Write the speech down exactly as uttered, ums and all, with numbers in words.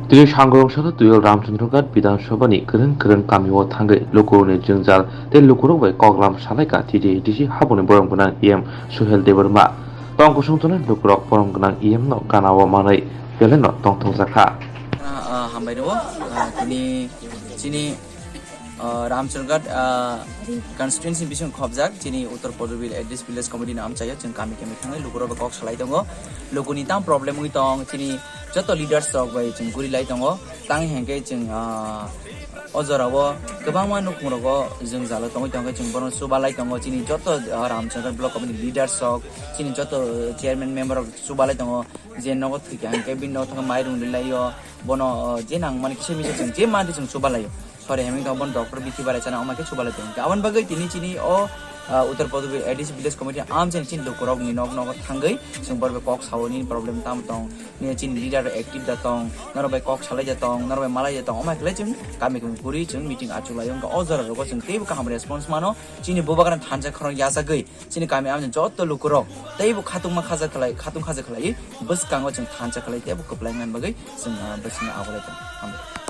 Tini sangrong salo Tuiyal Ramchandra Ghat Bidhan Sabha ni kwrwng kwrwng kami o thangwi lukurokni jwngjal tei lukurok bai koklam salaikha T T A D C haboni borom gwnang E M Suhel Debbarma. Tong kosong tongnai lukurok borom gwnang E M no gana o manwi belai no tongthokjakha. Ah, ah, hambai rwo. Ah, tini chini, ah, Ramchandra Ghat, ah, constituency bising khobjak chini Uttar Podubir Addish Village Committee ni amchaio chwng kami kami thangwi lukurok bai kok salai tongo. Lukuni tam problem wi tong chini joto leaders rok bai chwng guri lai tongo. Tang hengke chwng, ah, o jora o kwbangma nukhung rogo jwngjalo tongwi tongkhe chwng bono chubalai tongo. Chini joto, ah, Ramchandra Block Committee leaders rok, chini joto chairman member rok chubalai tongo. Je nogo thwikha hengke bini nogo thangwi mairung rilaio. Bono, ah, je nangmani kisa misa chwng je madi chwng chubalaio. Sori heming tong bono doctor bithi barai chana oma khe chubalai tong. Aboni bagwi tini chini o, ah, Uttar Podubir Addish Village Committee amchani chini lukurokni nok nogo thangwi chwng borok bai kok sao nini problem tamo tong. Nini chini leader active da tong, norok bai kok salai da tong, norok bai malai da tong, omai khlai chwng kami kami kuri chwng meeting achuk lai wngkha. O jora rogo chwng teibo kaham response mano, chini bubagra thansa khorang yachagwi chini kami amni joto lukurok teibo khatungma khaja khlai, khatung khaja khlai bwskango chwng thansa khlai teibo kwplai wngna bagwi chwng, ah, bwskango abolai tong. Hambai.